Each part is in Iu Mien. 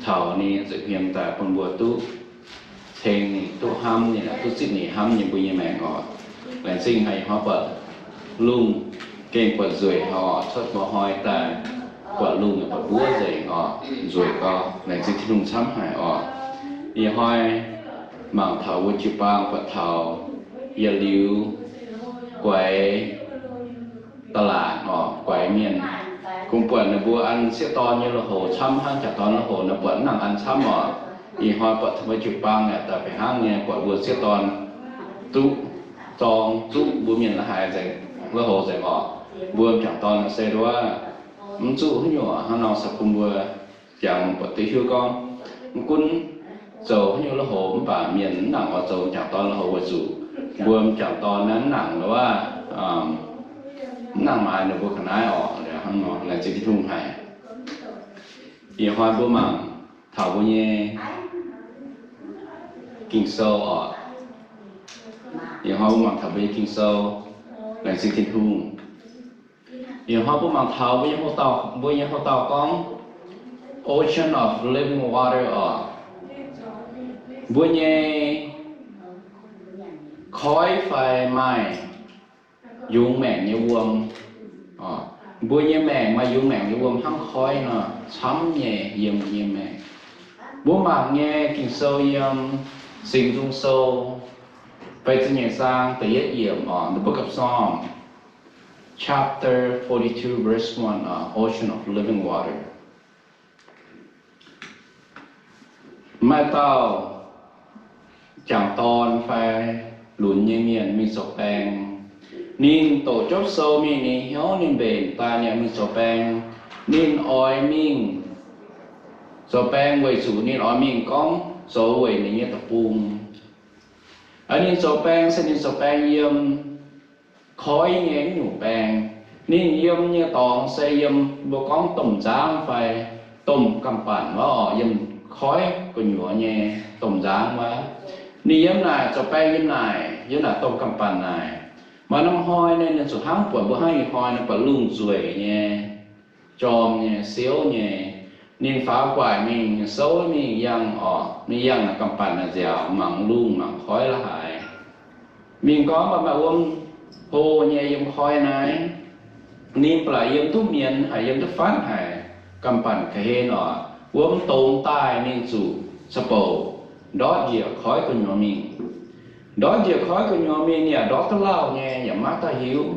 taux ninh nzueic hmien daaih bun mbuo duqv ceng ninh, duqv hnamv ninh, duqv zipv ninh hnamv nyei mbuo nyei maengc oc. Laengz zingh haic ih hnoi buatc lungh gengh buatc nzueic oc, cuotv mba'hnoi daaih buatc lungh buatc mbuov nzengc oc, nzueic gau. Laengz zingh Tin-Hungh camv haic oc. Ih hnoi mangc taux wuov jiu-baang buatc taux yietc liuz guaix da'laatc oc, guaix mienh. Kungx buatc ninh mbuo an sieqv dorn nyei lui-houx camv hnangv jangc dorn lui-houx nor, buatc mv nangc an camv oc. Ih hnoi buatc taux wuov jiu-baang yaac daaih fih hnangv nyei, buatc mbuo sieqv dorn duqv zorng zuqv mbuo mienh la'haaix nzengc, lui-houx nzengc oc. Mbuo m'jangc dorn se wuov mv zuqc haaix nyungc hnangv nor, se bun mbuo jangx buatc duqv hiuv gorngv mv gunv zoux haaix nyungc lui-houx mv baac mienh mv nangc oix zoux m'jangc dorn lui-houx weic zuqc mbuo m'jangc dorn naaiv mv nangc wuov, mv nangc maaiz ninh mbuo ga'naaiv oc. Hnangv nor laengz zingh Tin-Hungh haic. Ih hnoi mbuo mangc taux mbuo nyei Ging-Sou oc. Ih hnoi mbuo mangc taux mbuo nyei Ging-Sou. Laengz zingh Tin-Hungh. Ih hnoi mbuo mangc taux mbuo nyei houv dauh, mbuo nyei houv dauh gorngv ocean of living water oc. Mbuo nyei koiv fai maaih yungz maengc nyei wuom. Mbuo nyei maengc maaih yungz maengc nyei wuom hnangv koiv nor, camv nyei yiem mbuo nyei maengc. Mbuo mangc nyei Ging-Sou yiem Singx Nzung Sou feix ziepc nyeic zaang da'yietv yiemc oc, the Book of Psalm, chapter forty-two, verse one, ocean of living water. Maaih dauh jangc dorn fai lunx nyei mienh mingh zoux baeng. Ninh doqc Jopv Sou mingh, ninh hnyouv ninh mbenc daaih ninh mingh zoux baeng. Ninh oix mingh zoux baeng weic zuqc ninh oix mingh gorngv zoux weic ninh nyei deic-bung. Ninh zoux baeng se ninh zoux baeng yiem koiv nyei nyungc baeng. Ninh yiem nyei dorngx se yiem mbuo gorngv domh nzangv fai domh ganh banh wuov oc, yiem koiv gu'nyuoz nyei domh nzangv wuov. Ninh yiem naaic zoux baeng yiem naaic, yiem naaic domh ganh banh naaic. Maaih norm hnoi ninh, ninh zuqc hnangv buatc mbuo hnangv ih hnoi ninh buatc lungh nzueic nyei, jorm nyei, siouv nyei. Ninh faaux gu'nguaaic mingh, souv mingh yangh oc, mingh yangh naaic ganh banh naaic nziaauc, mangc lungh mangc koiv la'haaix. Mingh gorngv mbuo maaih wuom hlo nyei yiem koiv naaiv. Ninh ba'laqc yiem duqv mienz haic, yiem duqv fatv haic, ganh banh ga'hlen oc. Wuom dongz daaih ninh zuqc ca'bouc ndortv njiec koiv gu'nyuoz mingh. Ndortv njiec koiv gu'nyuoz mingh yaac ndortv duqv lauh nyei, yaac maiv dauh hiuv.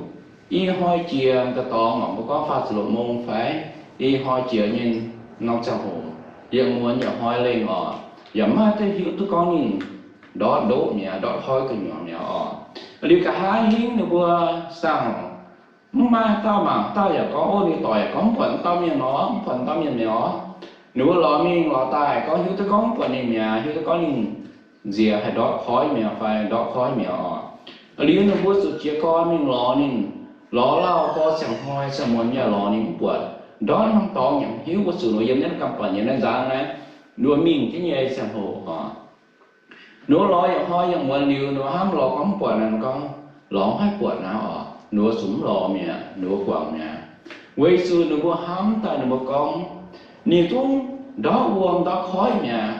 Ih hnoi jiex daaih dorngx mangc mbuo gorngv faah ziepc luoqc mong fai ih hnoi jiex nyei norm ziangh hoc, yietc muonz yietc hnoi lengh oc, yaac maiv dauh hiuv duqv gorngv ninh ndortv ndoqv mi'aqv, ndortv koiv gu'nyuoz mi'aqv oc. Liuz nqa'haav hingv ninh mbuo saah mv maaih dauh mangc dauh yaac gorngv, ov, ninh doic yaac gorngv mv buatc dauh mienh nor, mv buatc dauh mienh mi'aqv oc. Ninh mbuo lorz mingh lorz daaih gorngv hiuv duqv gorngv mv buatc ninh mi'aqv, hiuv duqv gorngv ninh nziex haih ndortv koiv mi'aqv fai ndortv koiv mi'aqv oc. Liuz ninh mbuo zuqc jiez gorn mingh lorz ninh, lorz lauh gorx ziangh hnoi ziangh muonz yaac lorz ninh mv buatc. Ndortv hnangv dorngx yaac mv hiuv, weic zuqc ninh mbuo yiem naaiv ganh banh, yiem naaiv nzangv naaiv, ninh mbuo mingh jienv nyei ziangh hoc oc. Ninh mbuo lorz yietc hnoi yietc muonz liuz, ninh mbuo hnamv lorz gorngv mv buatc naaic, gorngv lorz mv haih buatc naaiv oc. Ninh mbuo zuqc mv lorz mi'aqv, ninh mbuo guangc mi'aqv. Weic zuqc ninh mbuo hnamv daaih ninh mbuo gorngv, ninh zungv ndortv wuom ndortv koiv mi'aqv.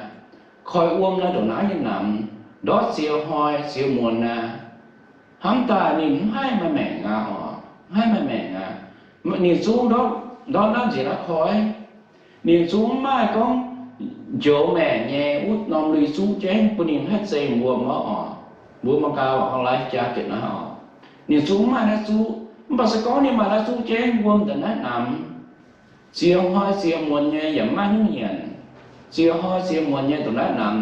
Koiv wuom naaiv ndongc naaiv nyei namx, ndortv ziex hnoi ziex muonz naaiv, hnamv daaih ninh mv haih maaih maengc aqv oc, mv haih maaih maengc aqv. Ninh zungv ndortv, ndortv naaiv nziex naaiv koiv, ninh zungv mv maaih gorngv njoux maengc nyei wuov norm lui-zuqv jeiv bun ninh haih zeiz wuom wuov oc. Mbuo Manggaa waac gorngv life jacket naaiv oc. Ninh zungv mv maaih naaiv zuqv, mv baac se gorngv ninh maaih naaiv zuqv jeiv wuom ndongc naaiv namx, ziex hnoi ziex muonz nyei yaac mv maaih hnyouv nyanc. Ziex hnoi ziex muonz nyei ndongc naaiv namx,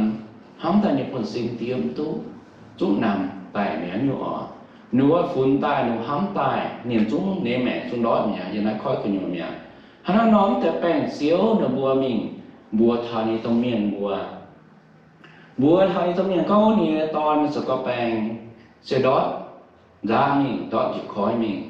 hnamv daaih ninh buonv-sin diev mv duqv, zungv namx daic mi'aqv nyungc oc. Ninh wuov funx daaih, ninh hnamv daaih, ninh zungv nyei maengc zungv ndortv mi'aqv, yiem naaiv koiv gu'nyuoz mi'aqv. Hnangv naaiv nor, mv deix baengc ziouv ninh mbuo mingh mbuox taux ninh domh mienh mbuo, mbuox taux ninh domh mienh gorngv ninh nyei dorn zoux gau baeng, se ndortv nzangv mingh, ndortv njiec koiv mingh.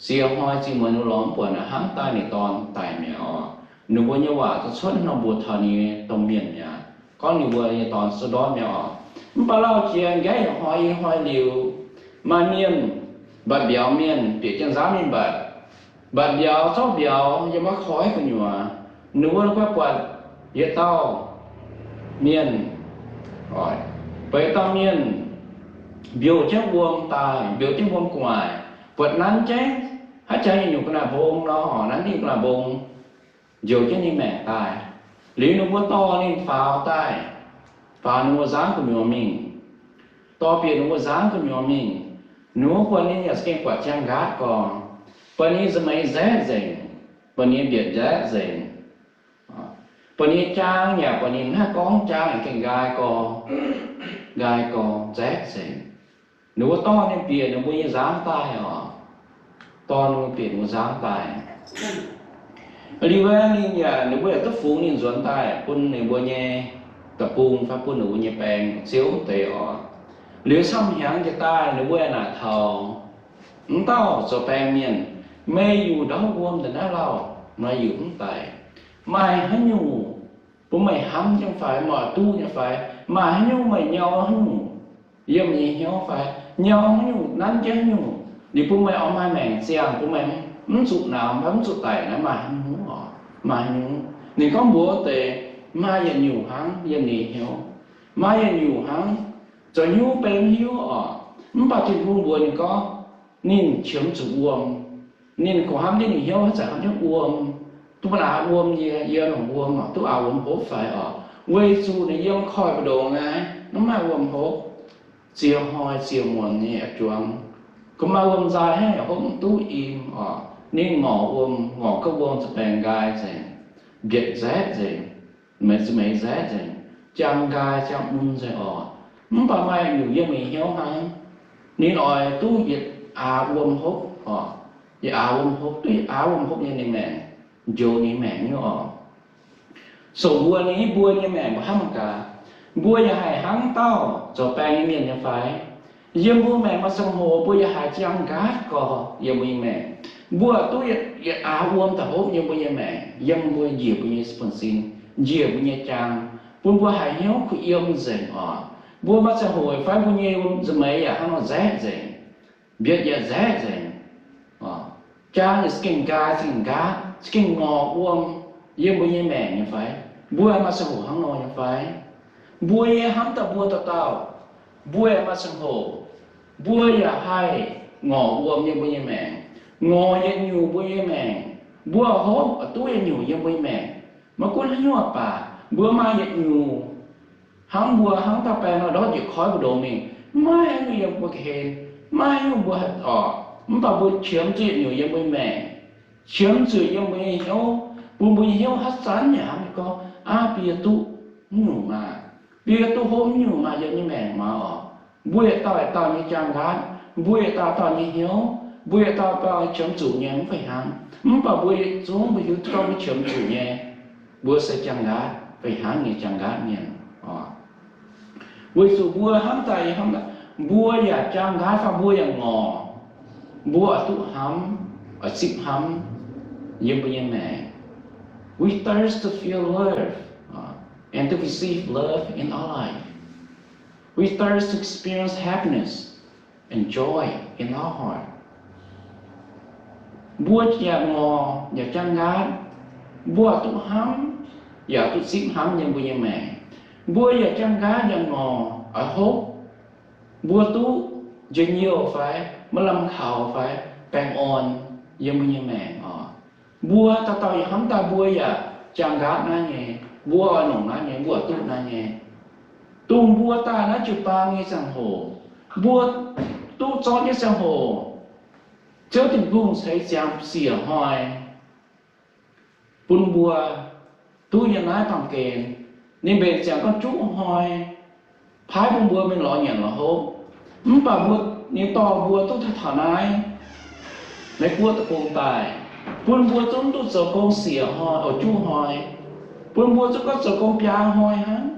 Ziex hnoi ziex muonz ninh lorz mv buatc naaic, hnamv daaih ninh dorn daic mi'aqv oc. Ninh mbuo nyei waac zuqc cuotv nor mbuox taux ninh nyei domh mienh mi'aqv, gorngv ninh mbuo nyei dorn se ndortv mi'aqv oc. Mv baac lauh jiex nqaeqv yietc hnoi i hnoi liuz, maaih mienh mbatc mbiauz mienh bieqc jienv nzangv mingh mbatc. Mbatc mbiauz zorqv mbiauz yiem wuov koiv gu'nyuoz. Ninh mbuo guai buatc yietc dauh mienh, oix, beiv dauh mienh mbiouh jienv wuom daaih, mbiouh jienv wuom gu'nguaaic, buatc nanv jienv, haaix jaax yietc nyungc ga'naaiv mbong nor, nanv ninh ga'naaiv mbong, njoux jienv ninh maengc daaih. Liuz ninh mbuo dorh ninh faaux daaih, faaux ninh mbuo nzangv gu'nyuoz mingh, dorh bieqc ninh mbuo nzangv gu'nyuoz mingh. Ninh mbuo buatc ninh yaac za'gengh buatc jaang nqaatv gorx, buatc ninh nza'hmien nzaeqv nzengc, buatc ninh mbietc nzaeqv nzengc, buatc ninh nyei jaang yaac, buatc ninh mv haih gorngv, jaang yaac gengh nqaai gorx, nqaai gorx nzaeqv nzengc. Ninh mbuo dorh ninh bieqc ninh mbuo nyei nzangv daaih oc. Dorh ninh mbuo bieqc ninh mbuo nzangv daaih. Liuz aeqv, ninh yaac, ninh mbuo yaac duqv fungx ninh nzuonx daaih bun ninh mbuo nyei deic-bung fai bun ninh mbuo nyei baeng ziouv mv deix oc. Liuz camv hnyangx njiec daaih ninh mbuo yaac naaic taux, mv dauh zoux baeng mienh, meih yuqc ndortv wuom daaih naaiv lauh, meih yuqc mv daic. Maaih haaix nyungc bun meih hnamv jienv fai, meih duqv nyei fai? Maaih haaix nyungc meih nyau haaix nyungc yiem meih nyei hnyouv fai, nyau haaix nyungc nanv jienv haaix nyungc, liuz bun meih oix maaih maengc ziangh, bun meih mv zuqc namx fai mv zuqc daic naaiv, maaih haaix nyungc oc? Maaih haaix nyungc? Ninh gorngv mbuox deix, maaih yietc nyungc hnangv yiem ninh nyei hnyouv. Maaih yietc nyungc hnangv, zoux hnyouv benx hiuv oc. Mv baac Tin-Hungh mbuox ninh gorngv, ninh qiemx zuqc wuom. Ninh kungx hnamv jienv ninh hnyouv haaix zanc hnamv jienv wuom, duqv bun aax wuom yie, yie longc wuom oc, duqv aax wuom hopv fai oc? Weic zuqc ninh yiem koiv-mbu'ndongx naaiv mv maaih wuom hopv, ziex hnoi ziex muonz nyei a'juangx. Kungx maaih wuom-nzaaih hnangv yaac hopv mv duqv im oc. Ninh ngorc wuom, ngorc gouv wuom za'baengx nqaai nzengc, mbietc nzaeqv nzengc, meix za'meix nzaeqv nzengc, jaang nqaai jaang mun nzengc oc. Mv baac maaih nyungc yiem ninh hnyouv hnangv. Ninh oix duqv yietc aax wuom hopv oc. Yietc aax wuom hopv, duqv yietc aax wuom hopv nyei ninh maengc, njoux ninh maengc nyei oc. So mbuo nyei, mbuo nyei maengc mbuo hnamv mangc gaax, mbuo yaac haih hnangv dauh zoux baeng nyei mienh nyei fai? Yiem mbuo maengc maaih ziangh hoc mbuo yaac haiz jaang nqaatv gorx yiem mbuo nyei maengc. Mbuo duqv yietc aax wuom daaih hopv yiem mbuo nyei maengc, yiem mbuo njiec mbuo nyei buonv-sin, njiec mbuo nyei jaang, bun mbuo haiz hnyouv kuh yiem nzengc oc. Mbuo maaih ziangh hoc fai mbuo nyei nza'meix yaac hnangv nor nzaeqv nzengc, mbietc yaac nzaeqv nzengc, jaang yaac za'gengh nqaai za'gengh nqaatv, za'gengh ngorc wuom yiem mbuo nyei maengc nyei fai? Mbuo maaih ziangh hoc hnangv nor nyei fai? Mbuo yie hnamv daaih mbuo dauh dauh, mbuo yaac maaih ziangh hoc mbuo yaac haih ngorc wuom yiem mbuo nyei maengc, ngorc yietc nyungc mbuo nyei maengc. Mbuo hopv duqv yietc nyungc yiem mbuo nyei maengc. Maiv gunv haaix nyungc baac mbuo maaih yietc nyungc hnangv mbuo hnangv dauh baeng nor ndortv njiec koiv mbu'ndongx mingh, maiv haaix nyungc yiem mbuo ga'hlen, maiv haaix nyungc mbuo haih oc. Mv baac mbuo qiemx zuqc yietc nyungc yiem mbuo nyei maengc, qiemx zuqc yiem mbuo nyei hnyouv, bun mbuo nyei hnyouv haaix zanc yaac hnamv nyei gorngv, aav, bun yie duqv mv nyungc maah, bun yie duqv hopv mv nyungc maah yiem nyei maengc maah oc. Mbuo yietc dauh yietc dauh nyei jaang nqaatv, mbuo yietc dauh dauh nyei hnyouv, mbuo yietc dauh dauh qiemx zuqc nyei mv fih hnangv. Mv baac mbuo yietc zungv mbuo hiuv duqv gorngv mbuo qiemx zuqc nyei, mbuo se jaang nqaatv fih hnangv nyei jaang nqaatv mienh oc. Weic zuqc mbuo hnamv daaih, hnamv daaih, mbuo yaac jaang nqaatv fai mbuo yaac ngorc, mbuo oix duqv hnamv, oix zipv hnamv yiem mbuo nyei maengc. We thirst to feel love, uh, and to receive love in our life. We thirst to experience happiness and joy in our heart. Mbuo yaac ngorc yaac jaang nqaatv, mbuo duqv hnamv yaac duqv zipv hnamv yiem mbuo nyei maengc. Mbuo yaac jaang nqaatv yaac ngorc oix hopv. Mbuo duqv njien-youh fai, maaih lamh kaux fai, baengh orn yiem mbuo nyei maengc oc. Mbuo dauh dauh yaac hnamv daaih mbuo yaac jaang nqaatv naaiv nyei, mbuo oix longc naaiv nyei, mbuo oix duqv naaiv nyei. Dongh mbuo daaih naaiv jiu-baang nyei ziangh hoc, mbuo duqv zorqv nyei ziangh hoc, Ziouv Tin-Hungh ceix ziangx siec hnoi bun mbuo duqv yiem naaiv baamh gen. Ninh mbenc ziangx gorngv juqv hnoi paaiv bun mbuo mingh lorz nyanc lorz hopv. Mv baac mbuo, ninh dorh mbuo duqv taux naaiv Meiv Guoqv deic-bung daaih, bun mbuo zungv duqv zoux gong siec hnoi, oix juqv hnoi, bun mbuo zungv gorngv zoux gong biaa hnoi hnangv.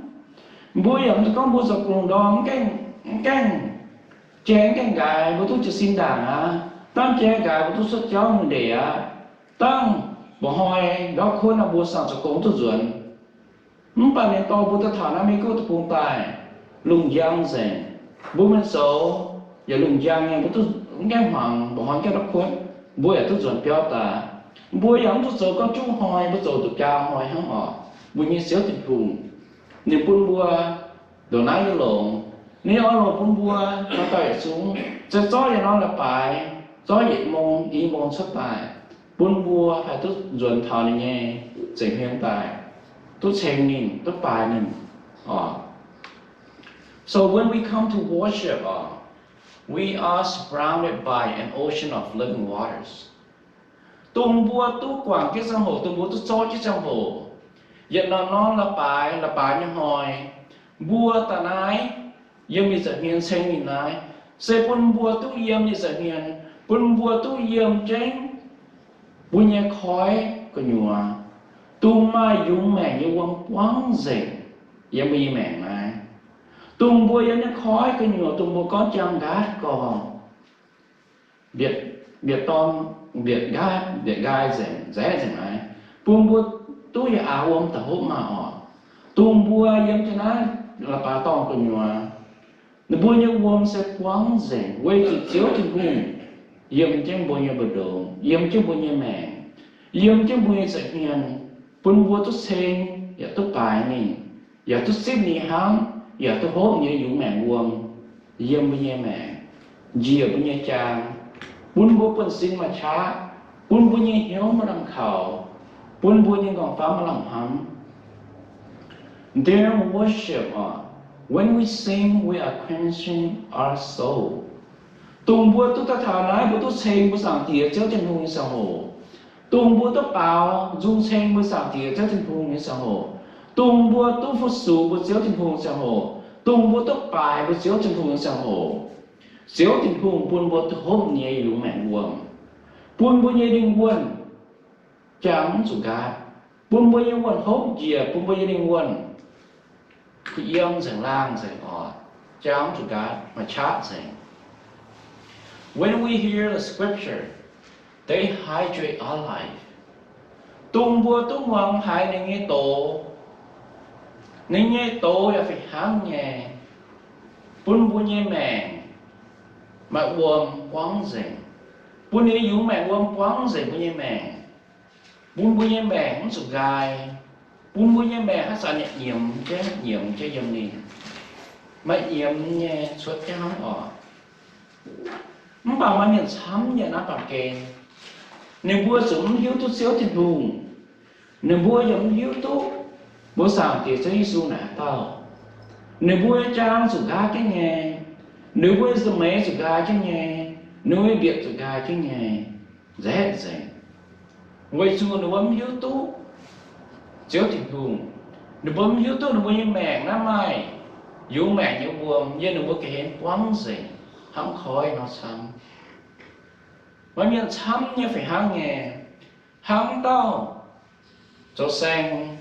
Mbuo yaac mv zeiz gorngv mbuo zoux gong ndorm mv gaengh, mv gaengh jai, mv gaengh nqaaix, mbuo duqv jiez sin ndaangc aqv. Dangv jai nqaaix mbuo duqv cuotv jauv nyei ndeic aqv. Dangv mba'hnoi ndortv kuotv nor mbuo siang zoux gong duqv nzuonx. Mv baac ninh dorh mbuo duqv taux naaiv Meiv Guoqv deic-bung daaih, lungh njang nzengc. Mbuo mingh zoux yaac lungh njang nyei, mbuo duqv mv gaengh hmuangx mba'hnoi gaengh ndortv kuotv, mbuo yaac duqv nzuonx biauv daaih. Mbuo yaac mv zuqc zoux gorngv juqv hnoi, mbuo zoux zuqc biaa hnoi hnangv oc. mbuo nyei Ziouv Tin-Hungh. Ninh bun mbuo ndongc naaiv nyei longx. Ninh oix longc bun mbuo maaih dauh yietc zungv, se zorqv yietc norm leiz-baaix, zorqv yietc mong, i mong cuotv daaih, bun mbuo haih duqv nzuonx taux ninh nyei nza'hmien daaih, duqv ceng ninh, duqv baaix ninh oc. So when we come to worship, uh, we are surrounded by an ocean of living waters. Dongh mbuo duqv guangc jienv ziangh hoc, dongh mbuo duqv zorqv jienv ziangh hoc, yietc norm-norm leiz-baaix, leiz-baaix nyei hnoi, mbuo daaih naaiv yiem ninh nza'hmien ceng ninh naaiv, se bun mbuo duqv yiem ninh nza'hmien, bun mbuo duqv yiem jienv mbuo nyei koiv gu'nyuoz, dongh maaih yungz maengc nyei wuom buangv nzengc yiem mbuo nyei maengc naaiv. Dongh mbuo yiem nyei koiv gu'nyuoz, dongh mbuo gorngv jaang nqaatv gorngv, mbietc, mbietc dorn, mbietc nqaatv, mbietc nqaai nzengc, nzaeqv nzengc naaiv, bun mbuo duqv yaac aax wuom da'hopv maah oc. Dongh mbuo yiem jienv naaiv leiz-baaix dorngh gu'nyuoz, ninh mbuo nyei wuom se buangv nzengc weic zuqc Ziouv Tin-Hungh yiem jienv mbuo nyei mbu'ndongx, yiem jienv mbuo nyei maengc, yiem jienv mbuo nyei nza'hmien, bun mbuo duqv ceng yaac duqv baaix ninh, yaac duqv zipv ninh hnangv, yaac duqv hopv nyei yungz maengc wuom yiem mbuo nyei maengc, njiec mbuo nyei jaang, bun mbuo buonv-sin maaih qaqv, bun mbuo nyei hnyouv maaih lamh kaux, bun mbuo nyei m'nqorngv-famv maaih lamh hnamv. During worship, uh, when we sing, we are quenching our soul. Dongh mbuo duqv daaih taux naaiv, mbuo duqv ceng mbuo Zaangc Diex Ziouv Tin-Hungh nyei ziangh hoc, dongh mbuo duqv baaux nzung ceng mbuo Zaangc Diex Ziouv Tin-Hungh nyei ziangh hoc, dongh mbuo duqv fu-sux mbuo Ziouv Tin-Hungh nyei ziangh hoc, dongh mbuo duqv baaix mbuo Ziouv Tin-Hungh nyei ziangh hoc, Ziouv Tin-Hungh bun mbuo duqv hopv nyei yungz maengc wuom, bun mbuo nyei lingh wuonh jangx mv zuqc nqaatv, bun mbuo nyei wuonh hopv njiec, bun mbuo nyei lingh wuonh kuh yiem nzengc, laangh nzengc oc, jangx mv zuqc nqaatv, maaih qaqv nzengc. When we hear the scripture, they hydrate our life. Dongh mbuo duqv muangx haiz ninh nyei doz, ninh nyei doz yaac fih hnangv nyei bun mbuo nyei maengc maaih wuom buangv nzengc, bun ninh nyei yungz maengc wuom buangv nzengc mbuo nyei maengc, bun mbuo nyei maengc mv zuqc nqaai, bun mbuo nyei maengc haaix zanc yaac nyiemz jienv, nyiemz jienv yiem ninh, maaih nyiemz nyei cuotv jienv hnangv oc. Mv baac maaih mienh camv nyei naaiv baamh gen, ninh mbuo zuqc mv hiuv duqv Ziouv Tin-Hungh. Ninh mbuo yaac mv hiuv duqv mbuo Zaangc Diex Ziouv Yesu naaic haaix dauh. Ninh mbuo nyei jaang zuqc nqaatv jienv nyei, ninh mbuo nyei za'eix zuqc nqaai jienv nyei, ninh mbuo nyei mbietc zuqc nqaai jienv nyei, nzaeqv nzengc, weic zuqc ninh mbuo mv hiuv duqv Ziouv Tin-Hungh. Ninh mbuo mv hiuv duqv ninh mbuo nyei maengc naaiv maaih yungz maengc nyei wuom yiem ninh mbuo ga'hlen buangv nzengc hnangv koiv nor camv. Maaih mienh camv nyei fih hnangv nyei, hnangv dauh zoux saeng,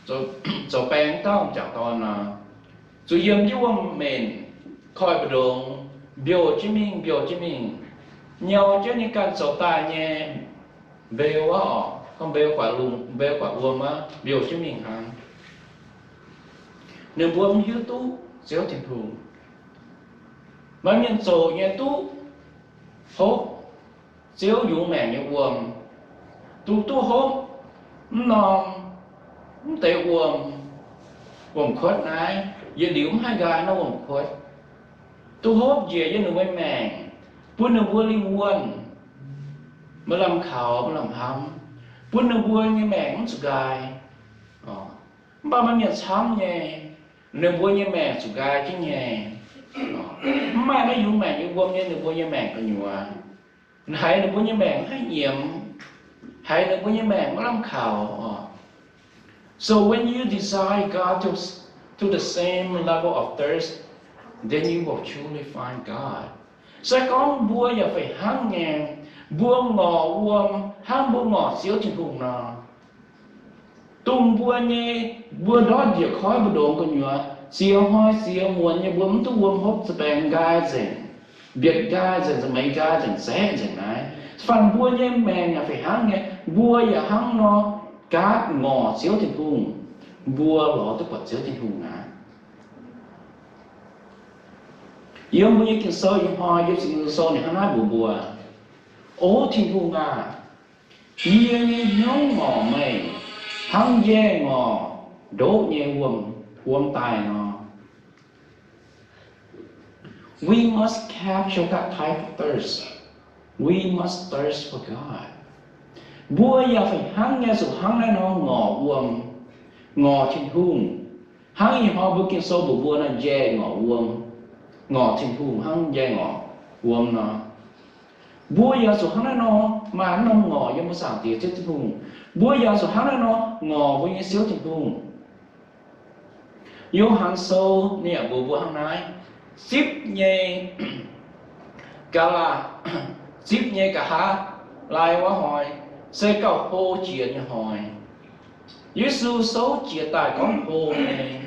zoux, zoux baeng dauh m'jangc dorn nor, zuqc yiem jienv wuom-menc koiv mbu'ndongx mbiouh jienv mingh, mbiouh jienv mingh, nyau jienv ninh ganh zoux daaih nyei mbeu wuov oc, gorngv mbeu guaatc lungh, mbeu guaatc wuom wuov, mbiouh jienv mingh hnangv. Ninh mbuo mv hiuv duqv Ziouv Tin-Hungh. Maaih mienh zoqc nyei duqv hopv Ziouv yungz maengc nyei wuom, duqv, duqv hopv mv norm, mv deix wuom, wuom-kuotv naaiv, yietc liuz mv haih nqaai naaiv wuom-kuotv. Duqv hopv njiec yiem ninh mbuo maengc, bun ninh mbuo lingh wuonh maaih lamh kaux, maaih lamh hnamv, bun ninh mbuo nyei maengc mv zuqc nqaai. Mv baac maaih mienh camv nyei, ninh mbuo nyei maengc zuqc nqaai jienv nyei. Mv maaih naaiv yungz maengc nyei wuom nyei ninh mbuo nyei maengc gu'nyuoz, haiz ninh mbuo nyei maengc mv haih nyiemz, haiz ninh mbuo nyei maengc maiv lamh kaux oc. So when you desire God to, to the same level of thirst, then you will truly find God. Se gorngv mbuo yaac fih hnangv nyei, mbuo ngorc wuom hnangv mbuo ngorc Ziouv Tin-Hungh nor, dongh mbuo nyei, mbuo ndortv njiec koiv mbu'ndongx gu'nyuoz, ziex hnoi ziex muonz nyei mbuo mv duqv wuom hopv, za'baengx nqaai nzengc, mbietc nqaai nzengc, za'maeqc nqaai nzengc, zaeqv nzengc naaiv. Fanh mbuo nyei maengc yaac fih hnangv nyei, mbuo yaac hnangv nor gaatv ngorc Ziouv Tin-Hungh, mbuo lorz duqv buatc Ziouv Tin-Hungh aqv. Yiem mbuo nyei Ging-Sou ih hnoi, yiem Ging-Sou ninh hnangv naaiv mbuox mbuo, O Tin-Hungh aah! Yie nyei hnyouv ngorc meih hnangv njaih ngorc ndoqv nyei wuom, wuom daaih nor. We must capture that type of thirst. We must thirst for God. Mbuo yaac fih hnangv nyei zuqc hnangv naaiv nor ngorc wuom, ngorc Tin-Hungh. Hnangv ih hnoi mbuo Ging-Sou mbuox mbuo naaiv, njai ngorc wuom, ngorc Tin-Hungh hnangv njai ngorc wuom nor. Mbuo yaac zuqc hnangv naaiv nor maaih norm ngorc yiem mbuo Zaangc Diex Ziouv Tin-Hungh. Mbuo yaac zuqc hnangv naaiv nor ngorc mbuo nyei Ziouv Tin-Hungh. Yo^han Sou ninh yaac mbuox mbuo hnangv naaiv, zipv nyei ga'laqv, zipv nyei nqa'haav laai wuov hnoi se gauh hlo jiex nyei hnoi. Yesu souv jiez daaih gorngv hlo nyei,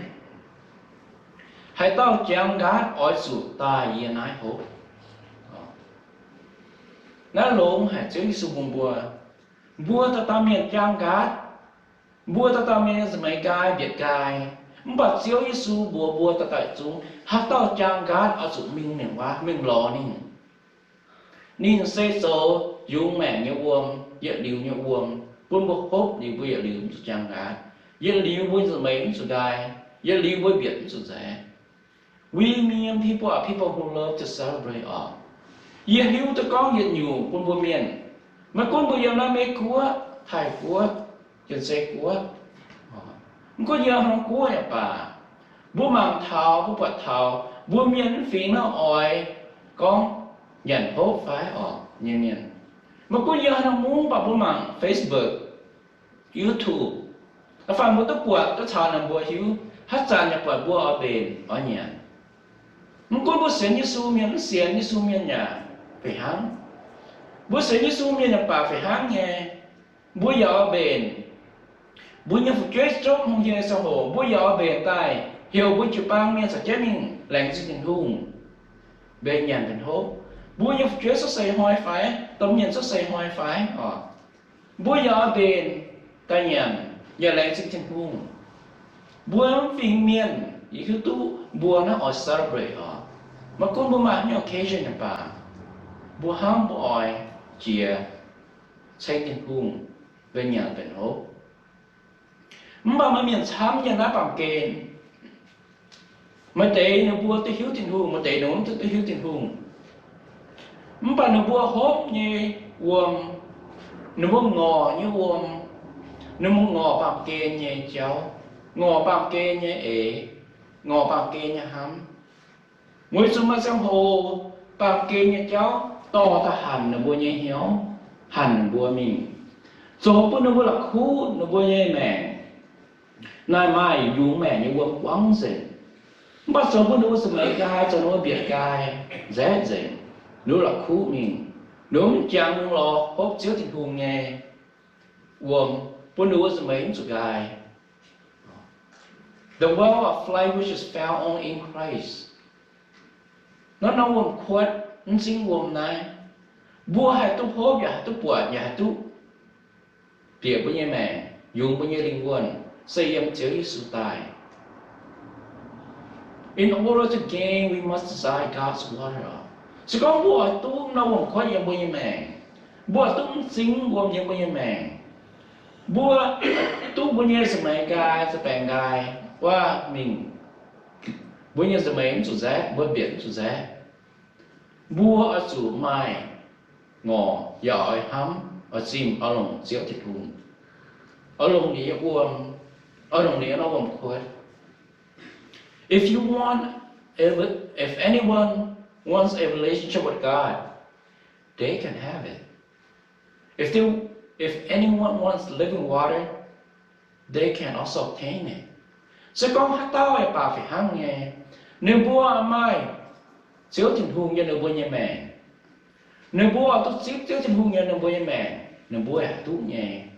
haaix dauh jangx nqaatv oix zuqc daaih yie naaiv hopv. Naaiv longx haic Ziouv Yesu mbuox mbuo, mbuo dauh dauh mienh jangx nqaatv, mbuo dauh dauh mienh nza'hmien nqaai mbietc nqaai. Mv baac Ziouv Yesu mbuox mbuo dauh dauh zungv, haaix dauh jangx nqaatv oix zuqc mingh ninh waac, mingh lorz ninh. Ninh se zoux yungz maengc nyei wuom, yietc liuz nyei wuom, bun mbuo hopv liuz mbuo yietc liuz mv zuqc jangx nqaatv, yietc liuz mbuo nza'hmien mv zuqc nqaai, yietc liuz mbuo mbietc mv zuqc nzaeqv. We mean people are people who love to celebrate oc. Yie hiuv duqv gorngv yietc nyungc bun mbuo mienh, maiv gunv mbuo yiem naaiv Meiv Guoqv, Taiv Guoqv, Janx-Sei Guoqv, mv gunv yiem haaix norm guoqv yaac baac, mbuo mangc taux, mbuo buatc taux mbuo mienh mv fingx naaiv oix gorngv nyanc hopv fai oc nyei mienh. Maiv gunv yiem haaix norm mungv, mv baac mbuo mangc Facebook, YouTube, da'faanh mbuo duqv buatc duqv caux naaic mbuo hiuv, haaix zanc yaac buatc mbuo oix mbenc oix nyanc. Mv gunv mbuo sienx Yesu mienh, mv sienx Yesu mienh yaac fih hnangv. Mbuo sienx Yesu mienh yaac baac fih hnangv nyei. Mbuo yaac oix mbenc. Mbuo nyei fu'jueiv zungv hungh hieh ziangh hoc mbuo yaac oix mbenc daaih heuc mbuo jiu-baang mienh caux jienv mingh laengz zingh Tin-Hungh, mbenc nyanc mbenc hopv. Mbuo nyei fu'jueiv cuotv seix hnoi fai, domh mienh cuotv seix hnoi fai oc, mbuo yaac oix mbenc daaih nyanc yaac laengz zingh Tin-Hungh. Mbuo mv fingx mienh, yie hiuv duqv mbuo naaiv oix celebrate oc. Maiv gunv mbuo maaih haaix nyungc occasion yaac baac, mbuo hnamv mbuo oix jiex ceng Tin-Hungh, mbenc nyanc mbenc hopv. Mv baac maaih mienh camv yiem naaiv baamh gen. Maaih deix ninh mbuo duqv hiuv Tin-Hungh, maaih deix ninh mbuo mv duqv hiuv Tin-Hungh. Mv baac ninh mbuo hopv nyei wuom, ninh mbuo ngorc nyei wuom, ninh mbuo ngorc baamh gen nyei jauv, ngorc baamh gen nyei eix, ngorc baamh gen nyei hnamv. Weic zuqc maaih ziangh hoc baamh gen nyei jauv dorh daaih hanc ninh mbuo nyei hnyouv, hanc ninh mbuo mingh, zoux bun ninh mbuo la'kuqv ninh mbuo nyei maengc. Naaiv maaih yungz maengc nyei wuom buangv nzengc. Mv baac zoux bun ninh mbuo zuqc meix nqaai, zoux ninh mbuo mbietc nqaai, nzaeqv nzengc, ninh mbuo la'kuqv mingh, ninh mbuo mv jangx lorz hopv Ziouv Tin-Hungh nyei wuom, bun ninh mbuo zuqc meix mv zuqc nqaai. The well of life which is found only in Christ. Naaiv norm wuom-kuotv, m'zing wuom naaiv, mbuo haih duqv hopv yaac haih duqv buatc yaac haih duqv bieqc mbuo nyei maengc, yungz mbuo nyei lingh wuonh, se yiem Ziouv Yesu daaih. In order to gain, we must desire God's water. Se gorngv mbuo oix duqv norm wuom-kuotv yiem mbuo nyei maengc, mbuo oix duqv m'zing wuom yiem mbuo nyei maengc, mbuo duqv mbuo nyei zuqc meix nqaai, zuqc baengc nqaai, waac mingh, mbuo nyei zuqc meix mv zuqc nzaeqv, mbuo mbietc mv zuqc nzaeqv, mbuo oix zuqc maaih ngorc yaac oix hnamv, oix zimh, oix longc Ziouv Tin-Hungh, oix longc ninh nyei wuom, oix longc ninh nyei norm wuom-kuotv. If you want, if, if anyone wants a relationship with God, they can have it. If they, if anyone wants living water, they can also obtain it. Se gorngv haaix dauh yaac baac fih hnangv nyei, ninh mbuo maaih Ziouv Tin-Hungh yiem ninh mbuo nyei maengc, ninh mbuo oix duqv zipv Ziouv Tin-Hungh yiem ninh mbuo nyei maengc, ninh mbuo yaac duqv nyei.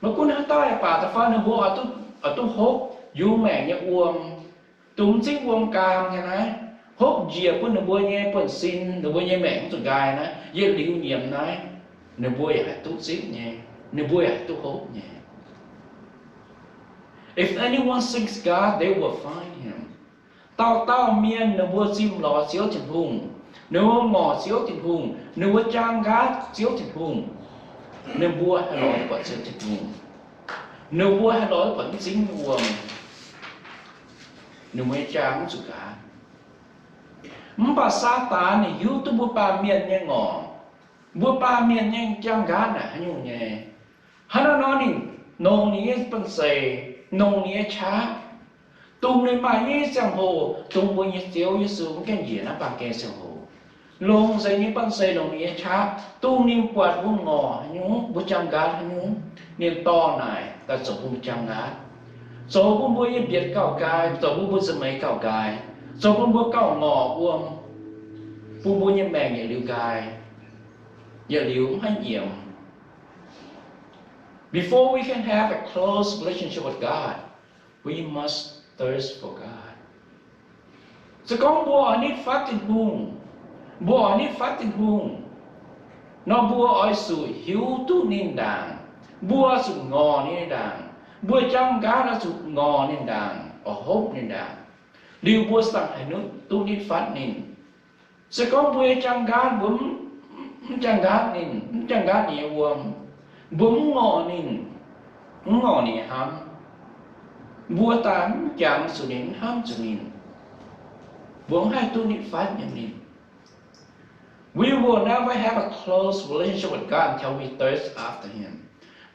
Maiv gunv haaix dauh yaac baac, da'faanh ninh mbuo oix duqv, oix duqv hopv yungz maengc nyei wuom, dongh m'zing wuom gaam nyei naaiv, hopv njiec bun ninh mbuo nyei buonv-sin, ninh mbuo nyei maengc mv zuqc nqaai naaiv, yietc liuz nyiemz naaiv, ninh mbuo yaac haih duqv zipv nyei, ninh mbuo yaac haih duqv hopv nyei. If anyone seeks God, they will find him. Dauh dauh mienh ninh mbuo zimh lorz Ziouv Tin-Hungh, ninh mbuo ngorc Ziouv Tin-Hungh, ninh mbuo jaang nqaatv Ziouv Tin-Hungh, ninh mbuo haih lorz buatc Ziouv Tin-Hungh. Ninh mbuo haih lorz duqv buatc m'zing wuom, ninh mbuo nyei jaang mv zuqc nqaatv. Mv baac Saadaan ninh hiuv duqv mbuo baamh mienh nyei ngorc, mbuo baamh mienh nyei jaang nqaatv naaic haaix nyungc nyei. Hnangv naaiv nor ninh nongc ninh nyei banh zeic, nongc ninh nyei qaqv, dongh ninh maaih nyei ziangh hoc, dongh mbuo nyei Ziouv Yesu mv gaengh njiec naaiv baamh gen ziangh hoc, longc nzengc ninh banh zeic, longc ninh nyei qaqv, dongh ninh buatc mbuo ngorc haaix nyungc, mbuo jaang nqaatv haaix nyungc, ninh dorh naaic daaih zoux bun mbuo jaang nqaatv, zoux bun mbuo nyei mbietc gauh nqaai, zoux bun mbuo nza'hmien gauh nqaai, zoux bun mbuo gauh ngorc wuom, bun mbuo nyei maengc yietc liuz nqaai, yietc liuz mv haih nyiemc. Before we can have a close relationship with God, we must thirst for God. Se gorngv mbuo oix nitv fatv Tin-Hungh, mbuo oix nitv fatv Tin-Hungh nor, mbuo oix zuqc hiuv duqv ninh ndaangc, mbuo zuqc ngorc ninh ndaangc, mbuo jaang nqaatv oix zuqc ngorc ninh ndaangc, oix hopv ninh ndaangc, liuz mbuo ziouc haih nitv, duqv nitv fatv ninh. Se gorngv mbuo nyei jaang nqaatv mbuo mv jaang nqaatv ninh, mv jaang nqaatv ninh nyei wuom, mbuo mv ngorc ninh, mv ngorc ninh nyei hnamv, mbuo daaih mv jangx zuqc ninh, mv hnamv zuqc ninh, mbuo mv haih duqv nitv fatv yiem ninh. We will never have a close relationship with God until we thirst after Him.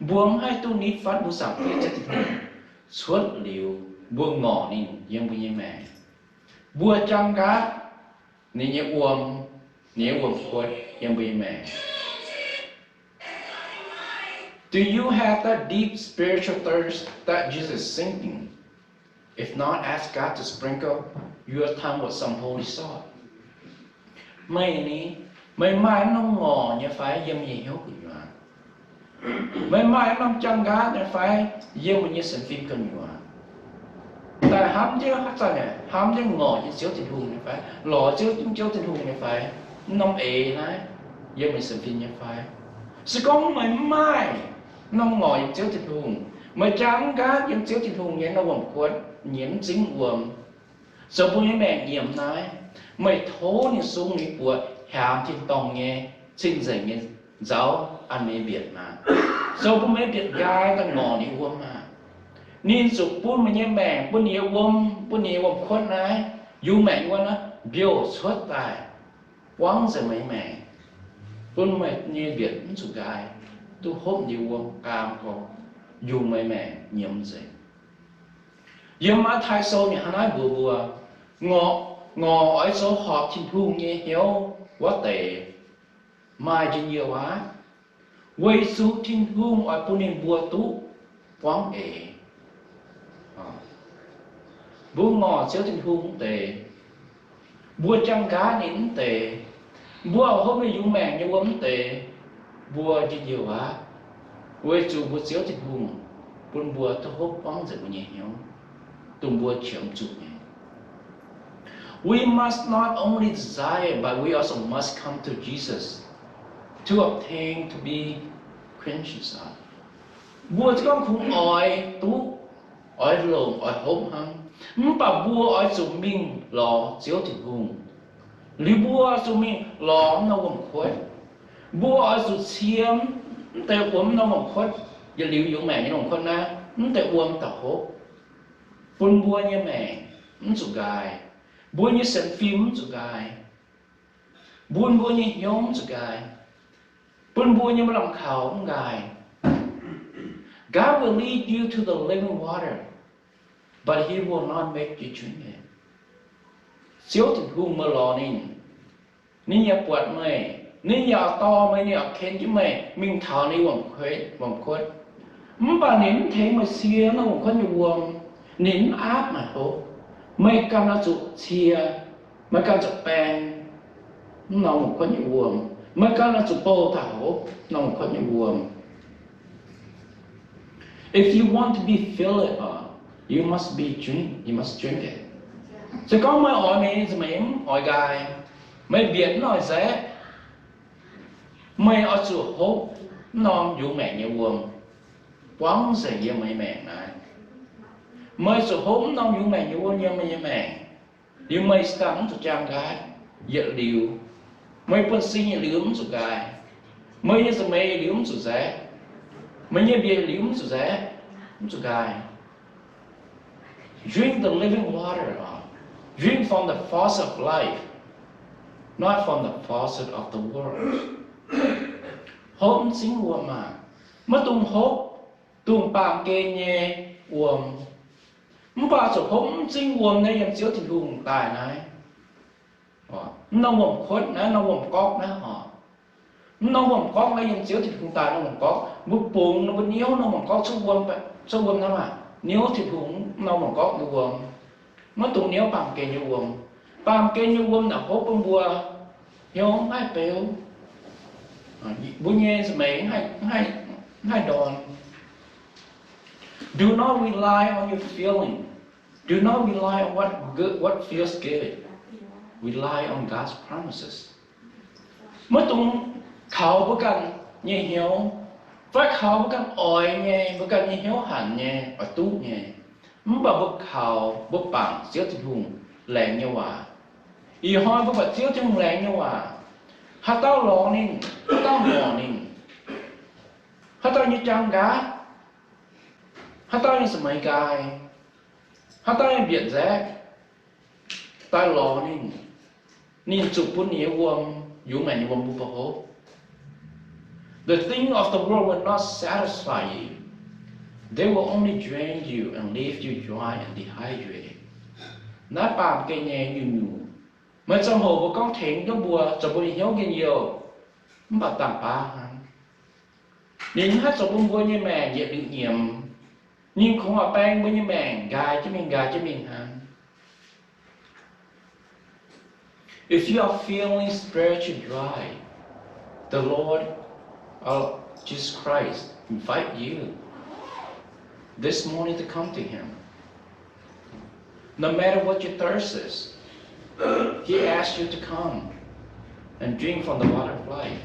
Mbuo mv haih duqv nitv fatv mbuo Zaangc Diex Ziouv Tin-Hungh cuotv liuz mbuo ngorc ninh yiem mbuo nyei maengc. Mbuo jaang nqaatv ninh nyei wuom, ninh nyei wuom-kuotv yiem mbuo nyei maengc. Do you have that deep spiritual thirst that Jesus is seeking? If not, ask God to sprinkle your tongue with some holy salt. Meih ni, meih maaih norm ngorc nyei fai yiem meih nyei hnyouv gu'nyuoz? Meih maaih norm jaang nqaatv nyei fai yiem meih nyei sienx fim gu'nyuoz? Daaih hnamv jienv haaix zanc naaic, hnamv jienv ngorc nyei Ziouv Tin-Hungh nyei fai, lorz Ziouv, Ziouv Tin-Hungh nyei fai? Norm eix naaiv yiem meih sienx fim nyei fai? Se gorngv meih mv maaih norm ngorc yiem Ziouv Tin-Hungh, meih jaang mv nqaatv yiem Ziouv Tin-Hungh nyei norm wuom-kuotv, nyei m'zing wuom, zoux bun meih maengc nyiemc naaiv, meih tov ninh sung ninh buoz hiaamx tin-dorngh nyei, cing-nzengc nyei nzauv an meih mbietc maah! Zoux bun meih mbietc nqaai daaih ngorc ninh wuom maah! Ninh zuqc bun meih nyei maengc, bun ninh nyei wuom, bun ninh nyei wuom-kuotv naaiv, yungz maengc wuov naaiv mbiouh cuotv daaih, buangv nzengc meih nyei maengc, bun meih nyei mbietc mv zuqc nqaai, duqv hopv ninh nyei wuom, gaam gorx, yungz meih maengc nyiemz nzengc. Yiem Matv^taai Sou ninh hnangv naaiv mbuox mbuo, ngorc, ngorc oix zoux horpc Tin-Hungh nyei hnyouv wuov deix maaih njien-youh aqv, weic zuqc Tin-Hungh oix bun ninh mbuo duqv buangv eix. Mbuo ngorc Ziouv Tin-Hungh mv deix, mbuo jaang nqaatv ninh mv deix, mbuo oix hopv ninh yungz maengc nyei wuom mv deix, mbuo njien-youh aqv, weic zuqc mbuo Ziouv Tin-Hungh bun mbuo duqv hopv buangv nzengc mbuo nyei hnyouv, dongh mbuo qiemx zuqc nyei. We must not only desire, but we also must come to Jesus to obtain, to be quenched. Mbuo za'gengh kungx oix duqv, oix longc, oix hopv hnangv. Mv baac mbuo oix zuqc mingh lorz Ziouv Tin-Hungh. Liuz mbuo zuqc mingh lorz norm wuom-kuotv. Mbuo oix zuqc cie mv deix wuom norm wuom-kuotv, yietc liuz yungz maengc nyei wuom-kuotv naaiv, mv deix wuom daaih hopv, bun mbuo nyei maengc mv zuqc nqaai, mbuo nyei sienx fim mv zuqc nqaai, bun mbuo nyei hnyouv mv zuqc nqaai, bun mbuo nyei maaih lamh kaux mv nqaai. God will lead you to the living water, but He will not make you drink it. Ziouv Tin-Hungh meih lorz ninh, ninh yaac buatc meih, ninh yaac dorh meih, ninh yaac ken jienv meih mingh taux ninh wuom-kuotv. Mv baac ninh mv tengx meih cie norm wuom-kuotv nyei wuom, ninh mv aapv meih hopv. Meih ganh oix zuqc cie, meih ganh zuqc baeng mv norm wuom-kuotv nyei wuom. Meih ganh oix zuqc bouh taux hopv norm wuom-kuotv nyei wuom. If you want to be filled up, you must be drink, you must drink it. Se gorngv meih oix mingh, meih mv oix nqaai, meih mbietc mv oix nzaeqv, meih oix zuqc hopv mv norm yungz maengc nyei wuom buangv nzengc yiem meih nyei maengc naaiv. Meih zuqc hopv mv norm yungz maengc nyei wuom yiem meih nyei maengc. Liuz meih daaih mv zuqc jaang nqaai yietc liuz. Meih buonv-sin yietc liuz mv zuqc nqaai. Meih nyei za'eix yietc liuz mv zuqc nzaeqv. Meih nyei mbietc yietc liuz mv zuqc nzaeqv. mv zuqc nqaai. Drink the living water, drink from the faucet of life, not from the faucet of the world. Hopv m'zing wuom maah! Maiv dungx hopv dongh baamh gen nyei wuom, mv baac zuqc hopv m'zing wuom naaiv yiem Ziouv Tin-Hungh daaih naaiv. Mv norm wuom-kuotv naaiv, norm wuom-gorqv naaiv oc. Mv norm wuom-gorqv naaiv yiem Ziouv Tin-Hungh daaih norm wuom-gorqv. Mbuo bungx mbuo niouv norm wuom-gorqv cuotv wuom, cuotv wuom naaiv maah! Niouv Tin-Hungh mv norm wuom-gorqv nyei wuom. Maiv dungx niouv baamh gen nyei wuom. Baamh gen nyei wuom naaic hopv bun mbuo hnyouv mv haih beuv, mbuo nyei za'meix mv haih ndorn. Do not rely on your feeling. Do not rely on what good, what feels good. Rely on God's promises. Maiv dungx kaux mbuo ganh nyei hnyouv, fai kaux mbuo ganh oix nyei, mbuo ganh nyei hnyouv hanc nyei, oix duqv nyei. Mv baac mbuo kaux, mbuo bangc Ziouv Tin-Hungh laengz nyei waac. Ih hnoi mbuo bangc Ziouv Tin-Hungh laengz nyei waac. Haaix dauh lorz ninh, haaix dauh ngorc ninh, haaix dauh nyei jaang nqaatv, haaix dauh nyei za'meix nqaai, haaix dauh nyei mbietc nzaeqv, daaih lorz ninh, ninh zuqc bun ninh nyei wuom, yungz maengc nyei wuom mbuo hopv. The thing of the world will not satisfy you. They will only drain you and leave you dry and dehydrated. Naaiv baamh gen nyei nyungc-nyungc, meih ziangh hoc mbuo gorngv tengx jienv mbuo, zoux mbuo nyei hnyouv njien-youh, mv baac dangh baav hnangv. Ninh mv haih zoux bun mbuo nyei maengc yietc liuz nyiemz. Ninh kungx oix baeng mbuo nyei maengc nqaai jienv mingh, nqaai jienv mingh hnangv. If you are feeling spiritually dry, the Lord, uh, Jesus Christ invite you this morning to come to Him. No matter what your thirst is, He asks you to come and drink from the water of life.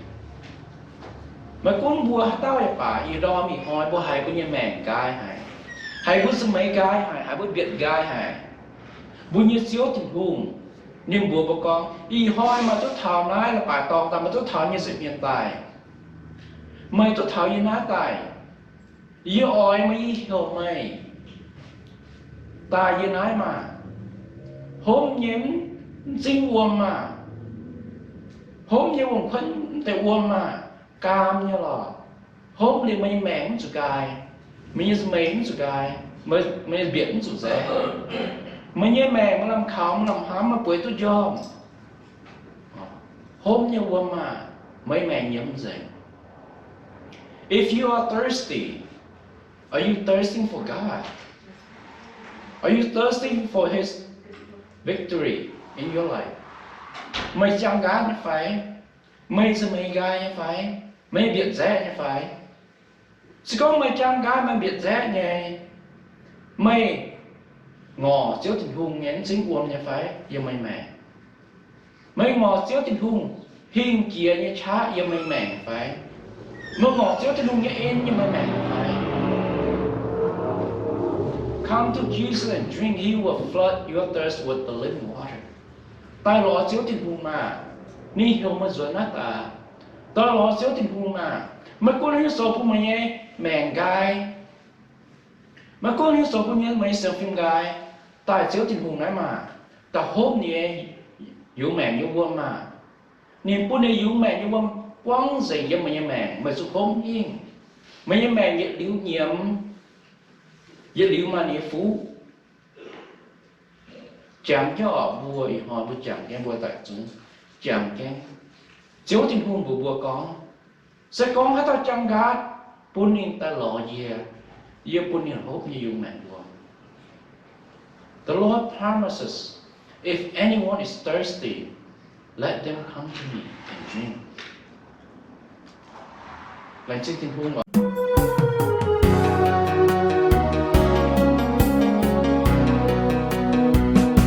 Maiv gunv mbuo haaix dauh yaac baac, ih ndorm ih hnoi mbuo haiz mbuo nyei maengc nqaai haic, haiz mbuo za'meix nqaai haic, haiz mbuo mbietc nqaai haic, mbuo nyei Ziouv Tin-Hungh, ninh mbuox mbuo gorngv, ih hnoi meih duqv taux naaiv leiz-baaix dorngx daaih, meih duqv taux nyei nza'hmien daaih, meih duqv taux yie naaiv daaih, yie oix meih, yie heuc meih daaih yie naaiv maah! Hopv nyei m'zing wuom maah! Hopv nyei wuom-kuotv m'deix wuom maah! Gaam nyei lorqc. Hopv liuz meih nyei maengc mv zuqc nqaai, meih nyei za'meix mv zuqc nqaai, meih nyei mbietc mv zuqc nzaeqv. Meih nyei maengc maaih lamh kaux, maaih lamh hnamv, maaih bueix duqv njormh. Hopv nyei wuom maah! Meih maengc nyiemz nzengc. If you are thirsty, are you thirsting for God? Are you thirsting for His victory in your life? Meih jaang nqaatv nyei fai? Meih za'meix nqaai nyei fai? Meih mbietc nzaeqv nyei fai? Se gorngv meih jaang nqaatv, meih mbietc nzaeqv nyei, meih ngorc Ziouv Tin-Hungh nyei m'zing wuom nyei fai yiem meih maengc? Meih ngorc Ziouv Tin-Hungh hingh jiex nyei qaqv yiem meih maengc fai? Meih ngorc Ziouv Tin-Hungh nyei en yiem meih maengc fai? Come to Jesus and drink, He will flood your thirst with the living water. Daaih lorz Ziouv Tin-Hungh maah! Ninh heuc meih nzuonx naaiv daaih. Daaih lorz Ziouv Tin-Hungh maah! Maiv gunv hiuv zoux bun meih nyei maengc nqaai, maiv gunv hiuv zoux bun meih nyei sienx fim nqaai, daaih Ziouv Tin-Hungh naaiv maah! Daaih hopv ninh nyei yungz maengc nyei wuom maah! Ninh bun ninh yungz maengc nyei wuom buangv nzengc yiem meih nyei maengc, meih zuqc hopv hingh. Meih nyei maengc yietc liuz nyiemz, yietc liuz maaih ninh nyei fuqv. Jangx jienv oc, mbuo ih hnoi mbuo jangx jienv, mbuo daaih zungv jangx jienv. Ziouv Tin-Hungh mbuox mbuo gorngv, se gorngv haaix dauh jaang nqaatv, bun ninh daaih lorz yie, yie bun ninh hopv nyei yungz maengc wuom. The Lord promises, if anyone is thirsty, let them come to me and drink. Laengz zingh Tin-Hungh.